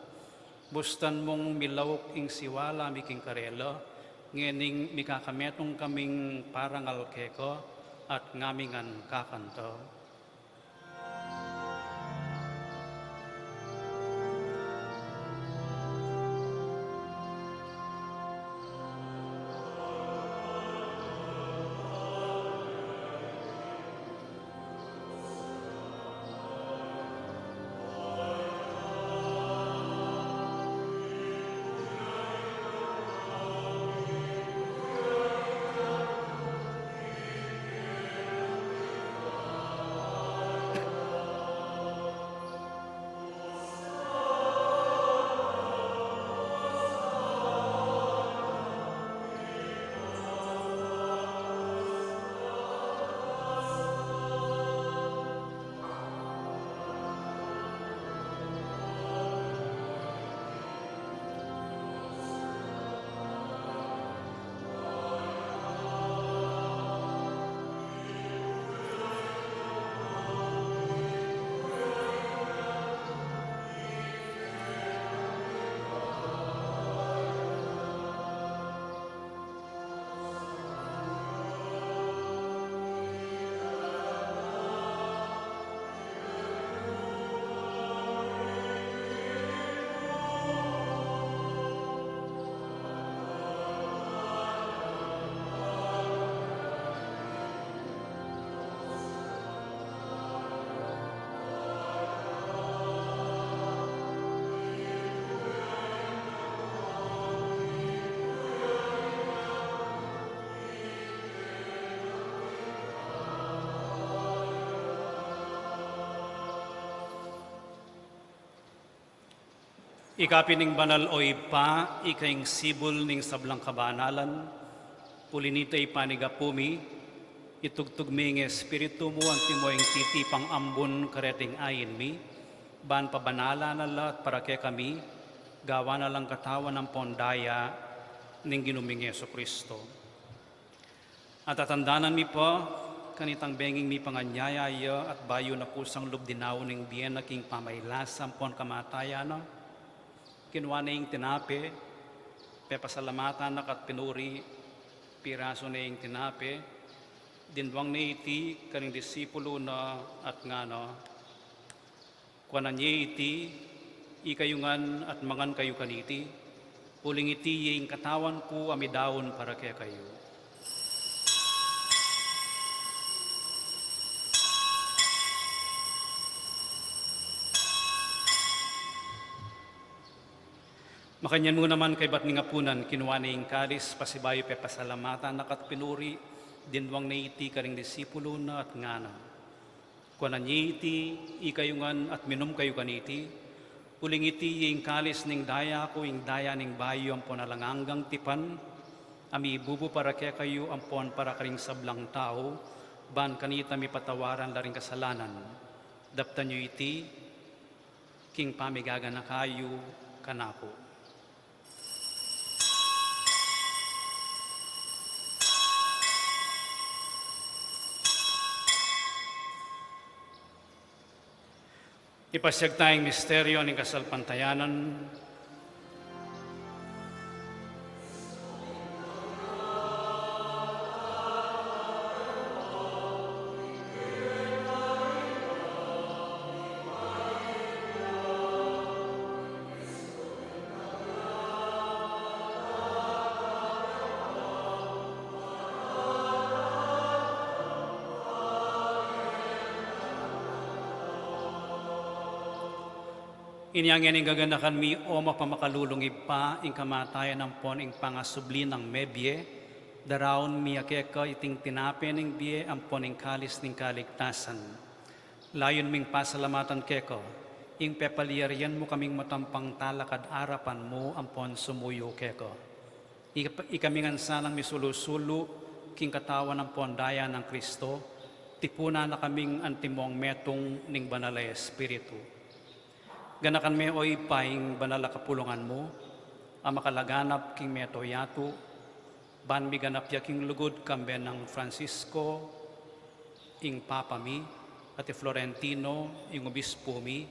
bustan mung milauk ing siwala mi king karela, ngening mikakametung kaming parangal keka, at ngamingan kakanta. Ika pin ing banal, o Ibpa, ika ing sibul ning sablang kabanalan. Uli nita, Ibpa, ning gapu mi, itugtug me ing Espiritu mu antimo ing titipang ambun kareting ain mi, ban pabanalan na la at para kekami, gawan na lang katawan ampon daya ning Ginu ming Jesucristo. At tatandanan mi pa, kanitang benging mipanganyaya ya at bayu na kusang lub dinaun ing bie na king pamailasa ampon kamatayan na, kinua ne ing tinape, pepasalamatan na ka at pinuri, pirasu ne ing tinape, dinduang ne iti karing disipulu na at ngana: Kuanan ye iti, ikayu ngan at mangan kayu kaniti, uling iti ye ing katawan ku a midaun para kekayu. Makanyan mu naman kaybat ning apunan, kinua ne ing kalis, pasibayu pepasalamatan na ka at pinuri, dinduang ne iti karing disipulu na at ngana: Kuanan ye iti, ikayu ngan at minum kayu kaniti, uling iti ye ing kalis ning daya ku, ing daya ning bayu ampon alang anggang tipan, a mibubu para kekayu ampon para karing sablang tau, ban kanita mipatawaran la ring kasalanan. Daptan yu iti king pamigaganaka yu kanaku. Ipasiag taya ing misteryu ning kasalpantayanan. Inya ngeni gaganakan mi, o mapamakalulung Ibpa, ing kamatayan ampon ing pangasubli nang mebie, daraun mi keka iting tinape ning bie ampon ing kalis ning kaligtasan. Layun ming pasalamatan keka ing pepalyarian mu kaming matampang talakad arapan mu ampon sumuyu keka. Ika-, ikami ngan sanang misulu-sulu king katawan ampon daya nang Kristo, tipunan na kaming antimong metung ning Banal a Espiritu. Ganakan me, o Ibpa, ing banal a kapulungan mu a makalaganap king mabilug a yatu, ban miganap ya king lugud kambe nang Francisco, ing Papa mi, at i Florentino, ing Obispo mi,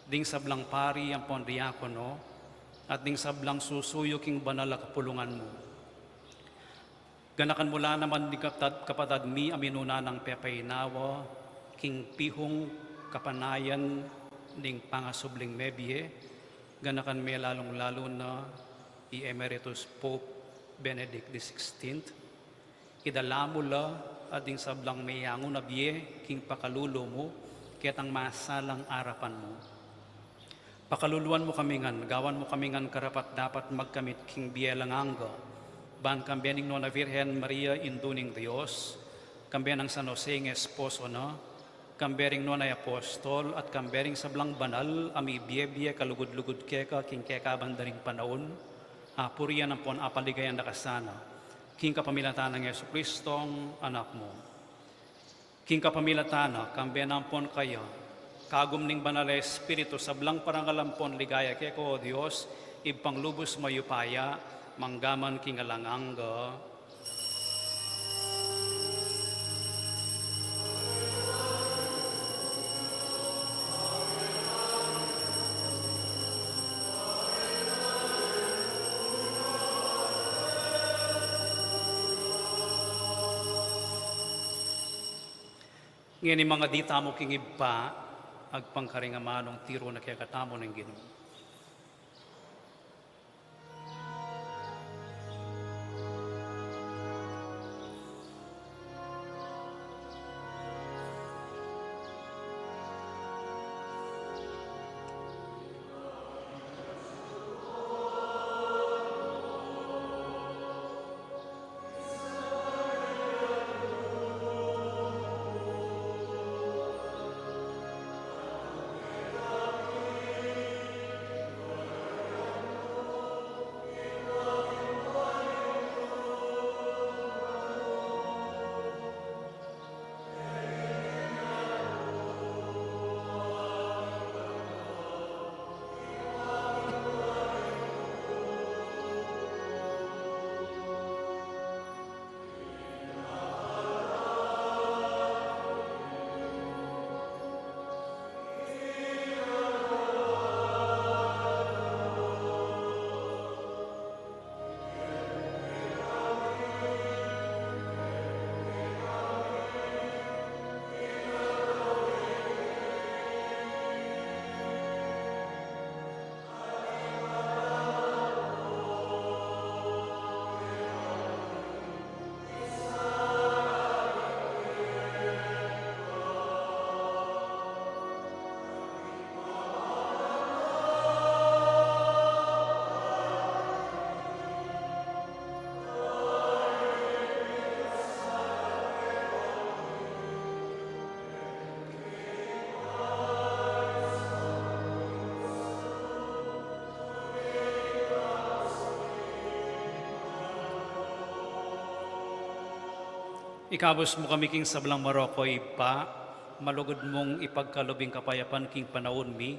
ding sablang pari ampon diakono, at ding sablang susuyu king banal a kapulungan mu. Ganakan mu la naman ding kapatad, kapatad mi a minuna nang pepainawa king pihung kapanayan ning pangasubling mebie, ganakan me lalung-lalu na i Emeritus Pope Benedict the sixteenth, idala mu la at ding sablang meyangu na bie king pakalulu mu ketang masalang arapan mu. Pakaluluan mu kami ngan, gawan mu kami ngan karapat-dapat magkamit king bie alang angga, ban kambe ning Nuan a Virgen Maria, Indu ning Dios, kambe nang San Jose ing esposo na, kambe ring nuan a apostol, at kambe ring sablang banal a mibie-bie kalugud-lugud keka king kekaban da ring panaun, apurian ampon apaligayan da ka sana, king kapamilatan nang Jesucristong Anak mu. King kapamilatan na, kambe na ampon kaya, kagum ning Banal a Espiritu, sablang parangal ampon ligaya keka, o Dios, Ibpang lubus mayupaya, mangga man king alang angga. Ngeni mangadi tamu king Ibpa, agpang karing amanung tiru na kekatamu ning Ginu. Ikabus mu kami king sablang marok, o Ibpa, malugud mung ipagkalub ing kapayapan king panaun mi,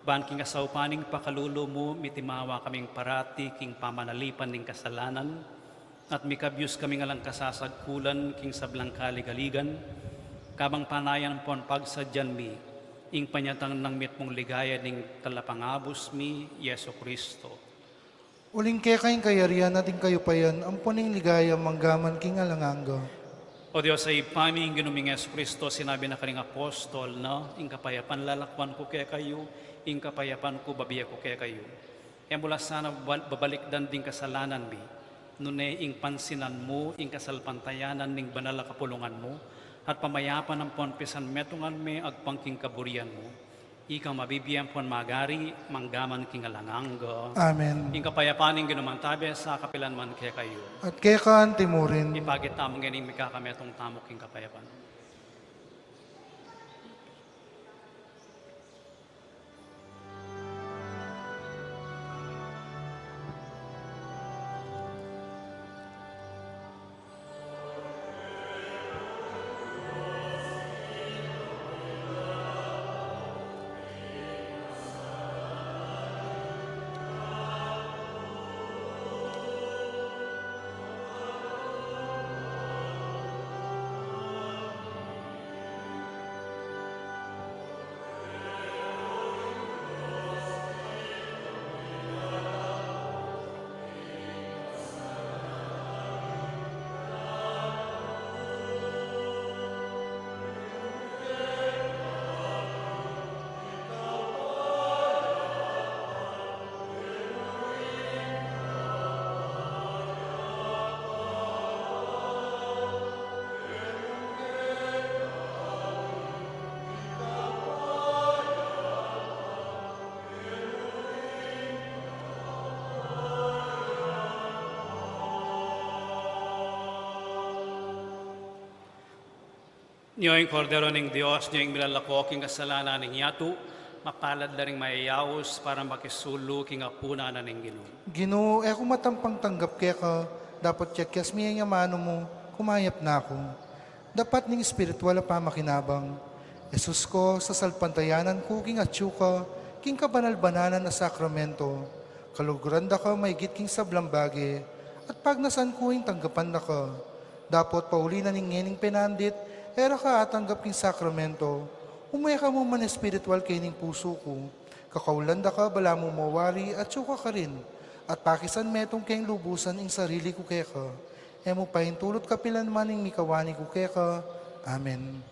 ban king kasaupan ning pakalulu mu, mitimawa kaming parati king pamanalipan ning kasalanan, at mikabyus kaming alang kasasagkulan king sablang kaligaligan, kabang panayan ampon pagsadyan mi ing panyatang nang mitmung ligaya ning Talapangabus mi, Jesucristo. Uling keka ing kayarian at ing kayupayan ampon ing ligaya mangga man king alang angga. O Dios a Ibpa mi, ing Ginu ming Jesucristo, sinabi na karing apostol na, "Ing kapayapan lalakwan ku kekayu, ing kapayapan ku babie ku kekayu." E mu la sana babal-, babalikdan ding kasalanan mi, nune ing pansinan mu ing kasalpantayanan ning banal a kapulungan mu, at pamayapan ampon pisanmetungan me agpang king kaburian mu. Ika mabibie ampon magari, mangga man king alang angga. Amen. Ing kapayapan ning Ginu mantabe sa kapilan man kekayu. At keka antimurin. Ipakit tamu ngening mikakametung tamu king kapayapan. Nyo ing Kordero ning Dios, nyo ing milalako king kasalanan ning yatu, mapalad la ring mayayaus para makisulu king apunan na ning Ginu. Ginu, e ku matampang tanggap keka, dapot yakyas mi ing amanu mu, kumayap na ku. Dapat ning espiritual a pamakinabang. Jesus ko, sasalpantayanan ku king atyu ka, king kabanal-banalan a sakramento. Kaluguran da ka maigit king sablang bage, at pagnasan ku ing tanggapan da ka. Dapot pauli na ning ngening penandit, e ra ka atanggap king sakramento. Umue ka mu man espiritual kening pusu ku. Kakaulan da ka balamu mawari atyu ka karin, at pakisan metung keng lubusan ing sarili ku keka. E mu paintulut kapilan man ing mikawani ku keka. Amen.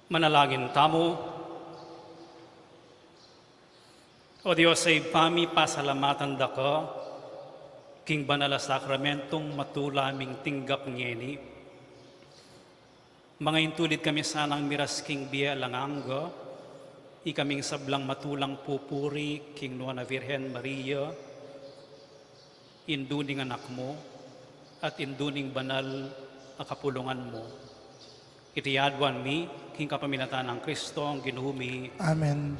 Manalangin tamu. O Dios a Ibpa mi, pasalamatan da ka king banal a sakramentung matula ming tinggap ngeni. Mangaintulid kami sanang miras king bie alang angga, ikaming sablang matulang pupuri king Nuan a Virgen Maria, Indu ning Anak mu, at Indu ning banal a kapulungan mu. Iti aduan mi king kapamilatan nang Kristong Ginu mi. Amen.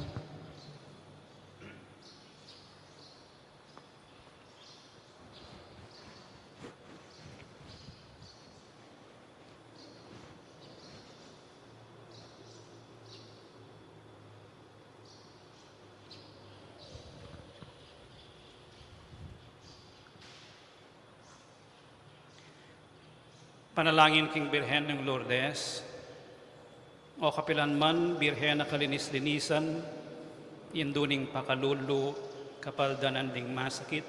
Panalangin king Birhen ning Lourdes. O kapilan man Birhen a kalinis-linisan, Indu ning pakalulu, kapaldanan ding masakit,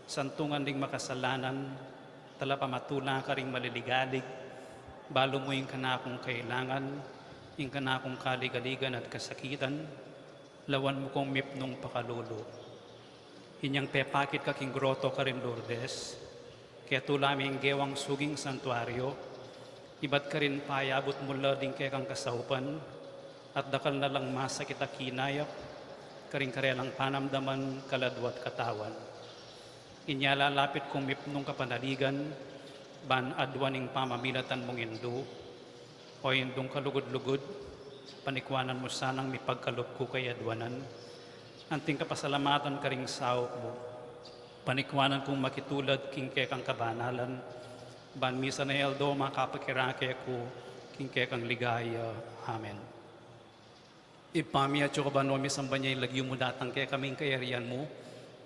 santungan ding makasalanan, talapamatula karing maliligalig, balu mu ing kanakung kailangan, ing kanakung kaligaligan at kasakitan, lawan mu kung mipnung pakalulu. Inyang pepakit ka king groto karin Lourdes, ketula ming gewang suging santuario, ibat karin payabut mu la ding kekang kasaupan, at dakal na lang masakit a kinayap, karing karelang panamdaman, kaladua at katawan. Inya lalapit kung mipnung kapanaligan, ban aduan ing pamamilatan mung Indu, O Indung kalugud-lugud, panikwanan mu sanang mipagkalub ku kay aduanan. Anting kapasalamatan karing saup mu, panikwanan kung makitulad king kekang kabanalan, ban misan a aldo makapakirake ku king kekang ligaya. Amen. Ibpa mi, atsu ka banua, misamban ya ing lagyu mu, datang kekami ing kayarian mu,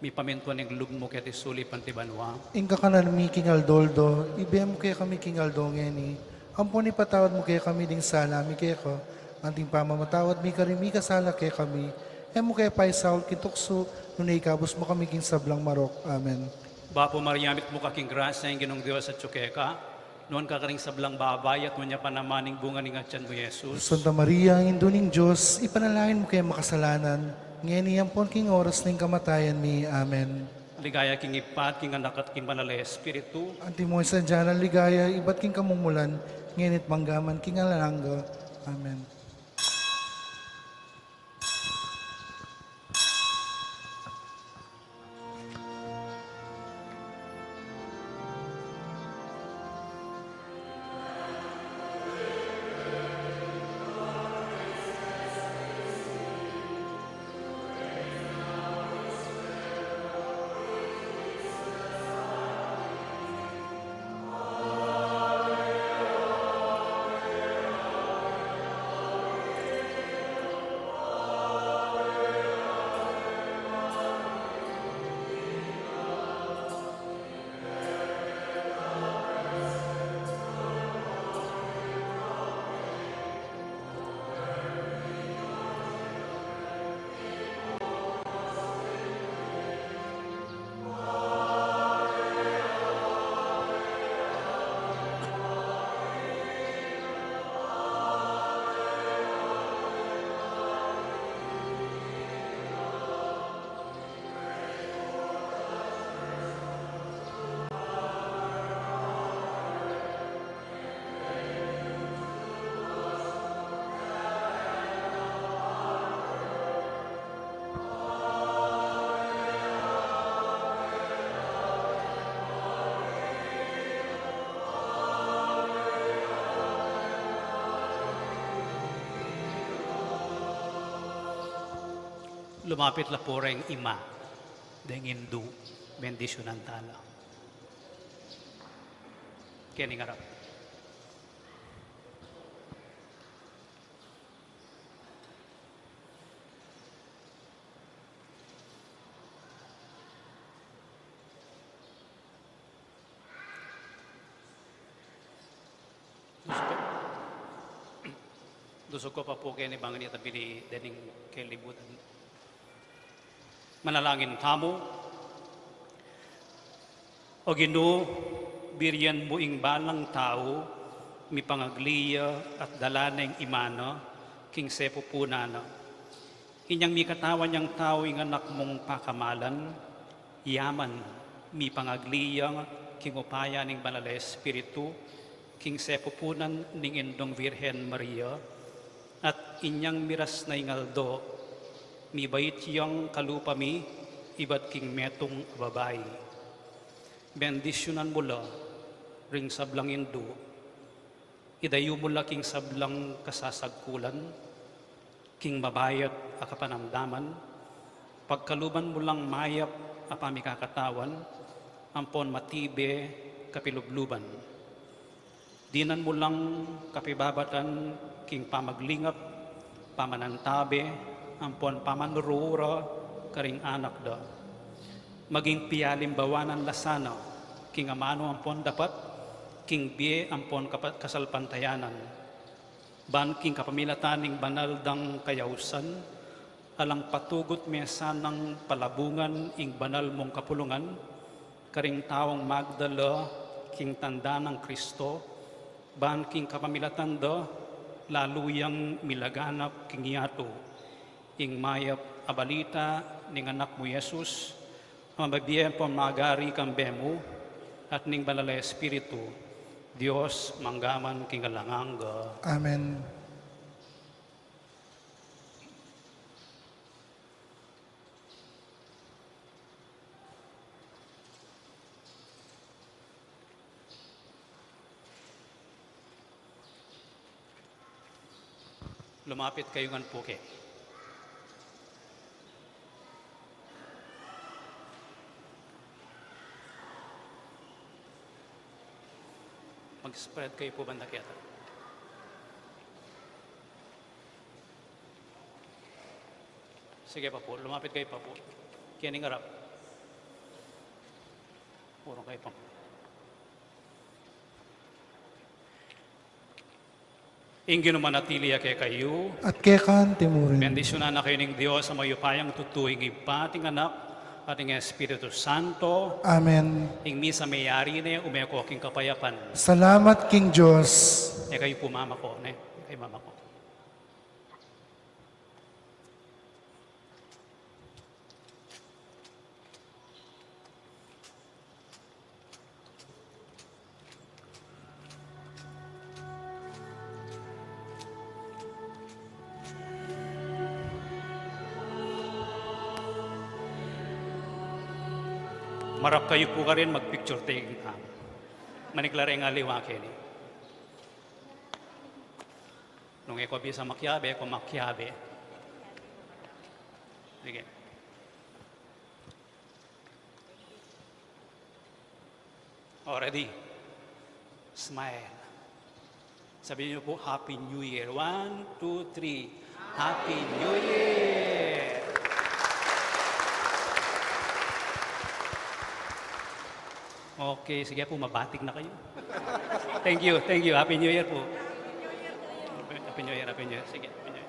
mipamintuan ing lub mu keti sulip anti banua. Ing kakanan mi king aldo-aldo, ibie mu kekami king aldo ngeni. Ampon ipatawad mu kekami ding sala mi keka, anting pamamatawad mi karing mikasala kekami. E mu ke paisaul king tuksu, nune ikabus mu kami king sablang marok. Amen. Bapu Maria, mitmu ka king grasya, ing Ginung Dios atsu keka. Nuan ka karing sablang babai, at nuan ya pa naman ing bunga ning atian mu, Jesus. Santa Maria, Indu ning Dios, ipanalangin mu kaming makasalanan, ngeni ampon king oras ning kamatayan mi. Amen. Ligaya king Ibpa, at king Anak, at king Banal a Espiritu. Antimo ing sadya nang ligaya, ibat king kamumulan, ngeni at mangga man king alang angga. Amen. Lumapit la pu reng ima, deng indu, bendisyunan tala. Keni ngarap. Dusog ku, dusog ku pa pu keni bang ini tabi dening kelibutan. Manalangin tamu. O Ginu, birian mu ing balang tau, mipangagli ya at dala ne ing ima na, King sepupunan na, inyang mikatawan yang tau ing Anak mung pakamalan, yaman, mipangagli ya king upaya ning Banal a Espiritu, king sepupunan ning Indung Virgen Maria, at inyang miras na ing aldo, mibait yang kalupa mi, ibat king metung a babai. Bendisyunan mu la ring sablang indu, idayu mu la king sablang kasasagkulan, king mabayat a kapanamdaman, pagkaluban mu lang mayap a pamikakatawan, ampon matibe kapilubluban. Dinan mu lang kapibabatan king pamaglingap, pamanantabe, ampon pamanurura karing anak da. Maging pialimbawanan la sana king amanu ampon dapat, king bie ampon kapa-, kasalpantayanan. Ban king kapamilatan ning banal dang kayausan, alang patugut me sanang palabungan ing banal mung kapulungan, karing taung magdala king tanda nang Kristo, ban king kapamilatan da, lalu yang milaganap king yatu ing mayap a balita ning Anak mu, Jesus, a mabibie ampon magari kambe mu, at ning Banal a Espiritu, Dios, mangga man king alang angga. Amen. Lumapit kayu ngan pu keni. Mag-spread kayu pu banda keta. Sige pa pu, lumapit kayu pa pu. Keni ngarap. Purun kayu pa. Ing Ginu manatili ya kekayu. At keka naman murin. Bendisyunan na kayu ning Dios a mayupayang tutu, ing Ibpa, at ing Anak, at ing Espiritu Santo. Amen. Ing misa meyari ne, ume ko king kapayapan. Salamat king Dios. E kayu pu mamako, ne? E kayu mamako. Marap kayu pu karin, mag-picture taking tamu. Manikla reng aliwa keni. Nung e ko bisa makiabe, e ko makiabe. Sige. O, ready? Smile. Sabihin niyo po, "Happy New Year." One, two, three. Happy New Year! Okay, sige po, mabating na kayo. Thank you, thank you. Happy New Year po. Happy New Year, Happy New Year. Sige, Happy New Year.